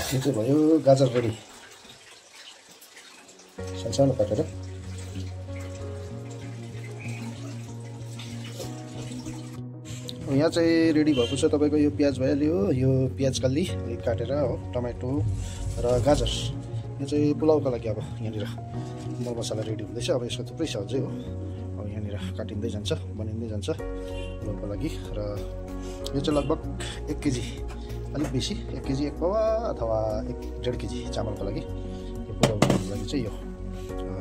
यो चाहिँ भयो गाजर रेडी सानो काटेर। यहाँ चाहिँ रेडी भएको छ तपाईको यो प्याज भइहाल्यो। यो प्याज कल्ली काटेर हो, टमाटो र गाजर। यो चाहिँ पुलाउको लागि अब यहाँनिर मर मसला रेडी हुँदैछ। अब यसको थुप्रै छ अझै हो। अब यहाँनिर काटिँदै जान्छ, बनिँदै जान्छ पुलाउको लागि। र यो चाहिँ लगभग 1 केजी, अलिक बेसी 1 केजी 1 पावा अथवा 1.5 केजी चामलको लागि यो पुलाउको लागि चाहिँ यो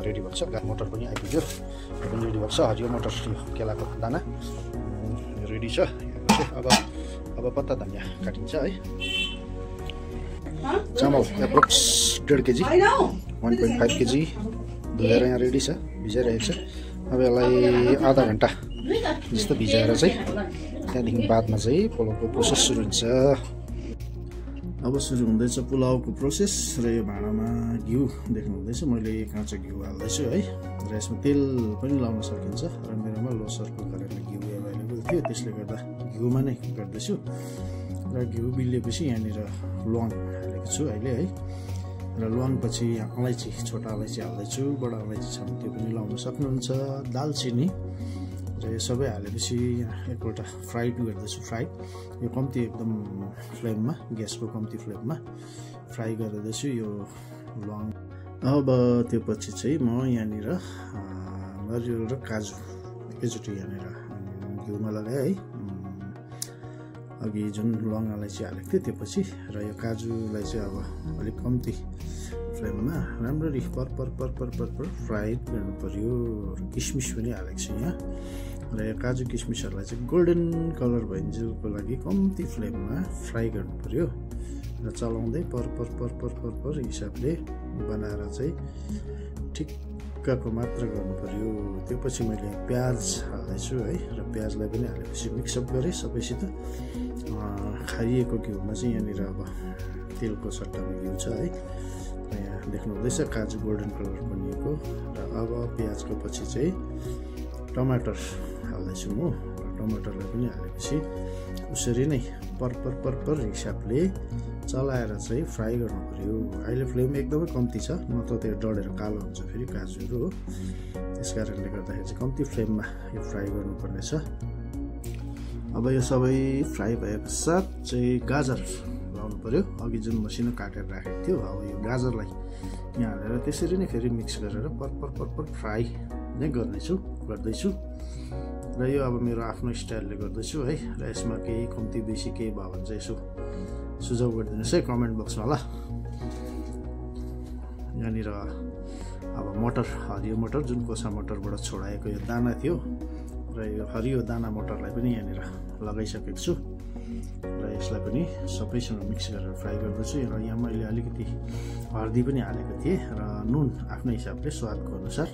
रेडी भएको छ। मटर पनि आइपुग्यो, यो पनि रेडी भएको छ। हरियो मटर, यो केलाको दाना रेडी छ। अब पत्ता धनियाँ काटिन्छ है। चामल एप्रोक्स 1.5 केजी 1.5 केजी धोएर यहाँ रेडी छ, भिजाइरहेको छ। अब यसलाई आधा घन्टा जस्तो भिजाएर चाहिँ त्यहाँदेखि बादमा चाहिँ पुलाउको प्रोसेस सुरु हुन्छ। अब सुरु हुँदैछ पुलाउको प्रोसेस। र यो भाँडामा घिउ देख्नु हुँदैछ, मैले काँचो घिउ हाल्दैछु है। र यसमा तेल पनि लाउन सकिन्छ र मेरोमा लोसरको कारणले घिउ एभाइलेबल थियो, त्यसले गर्दा घिउमा नै गर्दैछु। र घिउ बिलिएपछि यहाँनिर ल्वाङ हालेको छु अहिले है। र ल्वाङ पछि अलैँची, छोटा अलैँची हाल्दैछु। बडा अलैँची छ भने त्यो पनि लाउन सक्नुहुन्छ। दालचिनी र यो सबै हालेपछि एकपल्ट फ्राइड गर्दैछु। फ्राई यो कम्ती एकदम फ्लेममा, ग्यासको कम्ती फ्लेममा फ्राई गर्दैछु यो ल्वाङ। अब त्यो पछि चाहिँ म यहाँनिर नरिवल र काजु एकैचोटि यहाँनिर घिउमा लगाएँ है। अघि जुन ल्वाङ अलैँची हालेको थिएँ त्यो पछि। र यो काजुलाई चाहिँ अब अलिक कम्ती फ्लेममा राम्ररी पर फ्राई गर्नु पर्यो। र किसमिस पनि हालेको छु यहाँ। र यो काजु किसमिसहरूलाई चाहिँ गोल्डन कलर भइन्जेलको लागि कम्ती फ्लेममा फ्राई गर्नु पर्यो। र चलाउँदै पर हिसाबले बनाएर चाहिँ ठिक्कको मात्र गर्नु पर्यो। त्यो पछि मैले प्याज हाल्दैछु है। र प्याजलाई पनि हालेपछि मिक्सअप गरेँ सबैसित। खारिएको घिउमा चाहिँ यहाँनिर अब तेलको सट्टामा घिउ छ है। यहाँ देख्नु हुँदैछ काजु गोल्डन कलर बनिएको। र अब प्याजको पछि चाहिँ टमाटर हाल्दैछु म। र टमाटरलाई पनि हालेपछि उसरी नै पर हिसाबले चलाएर चाहिँ फ्राई गर्नु पर्यो। अहिले फ्लेम एकदमै कम्ती छ, न त त्यो डढेर कालो हुन्छ फेरि काजुहरू हो। त्यस कारणले गर्दाखेरि चाहिँ कम्ती फ्लेममा यो फ्राई गर्नुपर्ने छ। अब यो सबै फ्राई भएको साथ चाहिँ गाजर लाउनु पर्यो। अघि जुन मसिनो काटेर राखेको थियो, अब यो गाजरलाई यहाँ हालेर त्यसरी नै फेरि मिक्स गरेर पर फ्राई नै गर्दैछु। र यो अब मेरो आफ्नो स्टाइलले गर्दैछु है। र यसमा केही कम्ती बेसी केही भयो भने चाहिँ यसो सुझाव गरिदिनुहोस् है कमेन्ट बक्समा ल। यहाँनिर अब मटर, हरियो मटर जुन कोसा मटरबाट छोडाएको यो दाना थियो, र यो हरियो दाना मटरलाई पनि यहाँनिर लगाइसकेको छु। र यसलाई पनि सबैसँग मिक्स गरेर फ्राई गर्दैछु। र यहाँ मैले अलिकति हर्दी पनि हालेको थिएँ। र नुन आफ्नो हिसाबले स्वादको अनुसार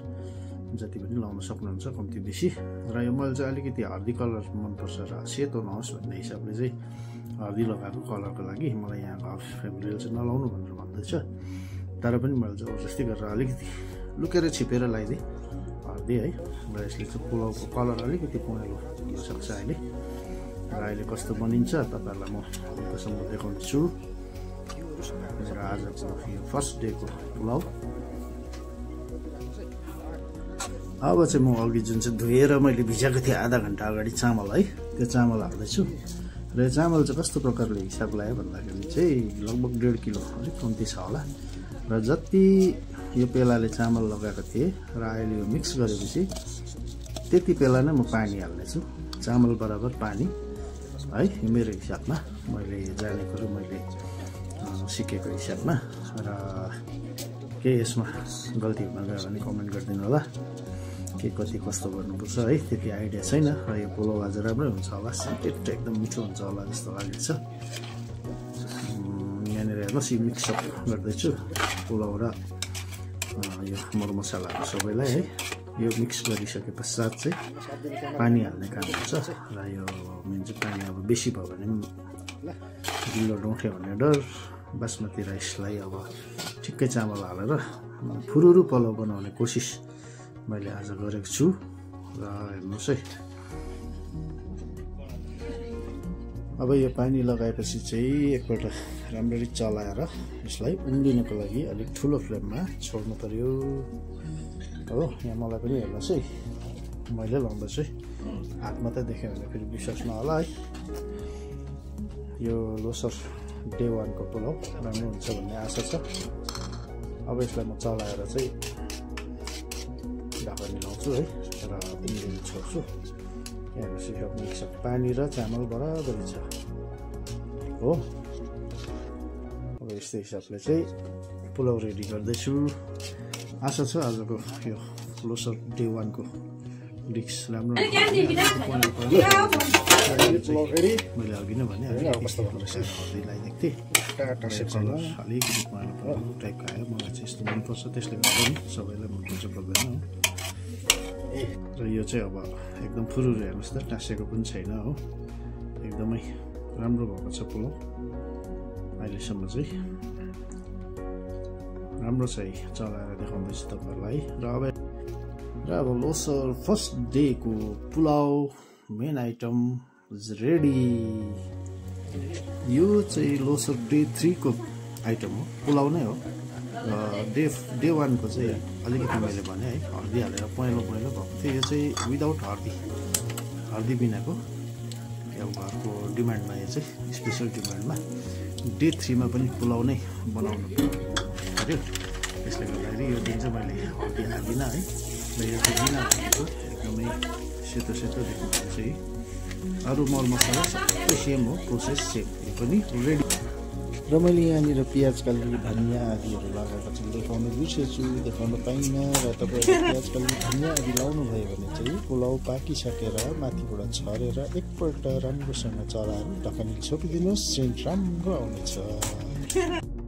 जति पनि लाउन सक्नुहुन्छ, कम्ती बेसी। र यो मैले चाहिँ अलिकति हर्दी कलर मनपर्छ र सेतो नहोस् भन्ने हिसाबले चाहिँ हर्दी लगाएको कलरको लागि। मलाई यहाँ घर फ्यामिलीले चाहिँ नलाउनु भनेर भन्दैछ, तर पनि मैले जबरजस्ती गरेर अलिकति लुकेर छिपेर लगाइदिएँ हर्दी है। र यसले चाहिँ पुलाउको कलर अलिकति पहेँलो हुनसक्छ अहिले। र अहिले कस्तो बनिन्छ तपाईँहरूलाई म तपाईँसँग देखाउँछु। र आजको यो फर्स्ट डेको पुलाउ। अब चाहिँ म अघि जुन चाहिँ धोएर मैले भिजाएको थिएँ आधा घन्टा अगाडि चामल है, त्यो चामल हाल्दैछु। र यो चामल चाहिँ कस्तो प्रकारले हिसाब लगायो भन्दाखेरि चाहिँ लगभग 1.5 किलो, अलिक कम्ती छ होला। र जति यो पेलाले चामल लगाएको थिएँ र अहिले यो मिक्स गरेपछि त्यति पेला नै म पानी हाल्नेछु। चामल बराबर पानी है, यो मेरो हिसाबमा, मैले जानेको र मैले सिकेको हिसाबमा। र के यसमा गल्ती हुन गयो भने कमेन्ट गरिदिनु होला, के कति कस्तो गर्नुपर्छ है, त्यति आइडिया छैन। र यो पुलाउ आज राम्रै हुन्छ होला, सिम्टेड एकदम मिठो हुन्छ होला जस्तो लागेको छ। यहाँनिर हेर्नुहोस् यो मिक्सअप गर्दैछु पुलाउ र यो मरमसलाहरू सबैलाई है। यो मिक्स गरिसके पश्चात चाहिँ पानी हाल्ने काम हुन्छ। र यो मेन चाहिँ पानी अब बेसी भयो भने गिलो डौँठ्यो भन्ने डर। बासमती राइसलाई अब ठिक्कै चामल हालेर फुरुरु पुलाउ बनाउने कोसिस मैले आज गरेको छु। र हेर्नुहोस् है, अब यो पानी लगाएपछि चाहिँ एकपल्ट राम्ररी चलाएर यसलाई उम्लिनको लागि अलिक ठुलो फ्लेममा छोड्नु पर्यो हो। यहाँ मलाई पनि हेर्नुहोस् है, मैले लाउँदैछु हात मात्रै देख्यो भने फेरि विश्वास नहोला है। यो लोसर डे 1 को पुलाउ राम्रो हुन्छ भन्ने आशा छ। अब यसलाई म चलाएर चाहिँ ढाका मिलाउँछु है र उम्लिन छोड्छु। यहाँ हेर्नुहोस् यो मिक्स पानी र चामल बराबरी छ हो। अब यस्तै हिसाबले चाहिँ पुलाउ रेडी गर्दैछु। आशा छ आजको यो लोसर डे 1 को डिस राम्रो मैले अघि नै भने अवस्था हर्दी लगाइदिएको थिएँ। कलर अलिकति पहेँलो पहेँलो टाइपको आयो। मलाई चाहिँ यस्तो मनपर्छ, त्यसले गर्दा नि सबैलाई मनपर्छ पर्दैन हो। र यो चाहिँ अब एकदम फुरुरु हेर्नुहोस् त, टाँसेको पनि छैन हो। एकदमै राम्रो भएको छ पुलाउ अहिलेसम्म चाहिँ। राम्रो छ है, चलाएर देखाउँदैछु तपाईँहरूलाई। र अब लोसर फर्स्ट डे को pulao main item is ready. यो चाहिँ लोसर डे 3 को आइटम हो, पुलाउ नै हो। र डे 1 को चाहिँ अलिकति मैले भने है हर्दी हालेर पहेँलो पहेँलो भएको थियो। यो चाहिँ विदाउट हर्दी बिनाको अब घरको डिमान्डमा, यो चाहिँ स्पेसल डिमान्डमा डे 3 मा पनि पुलाउ नै बनाउनु पर्यो। त्यसले गर्दाखेरि यो दिन चाहिँ मैले हर्दी हाल्दिनँ है। र यो चाहिँ बिना हर्दीको एकदमै सेतो सेतो देख्नुहुन्छ है। अरू मर मसला सबै सेम हो, प्रोसेस सेम। यो पनि रेडी। र मैले यहाँनिर प्याज कल्ली धनियाँ आदिहरू लगाएको चाहिँ देखाउन बिर्सेछु, देखाउन पाइनँ। र तपाईँहरूले प्याज कल्ली धनियाँ आदि लाउनु भयो भने चाहिँ पुलाउ पाकिसकेर माथिबाट छरेर एकपल्ट राम्रोसँग चलाएर ढकनी छोपिदिनुहोस्, सेन्ट राम्रो आउनेछ।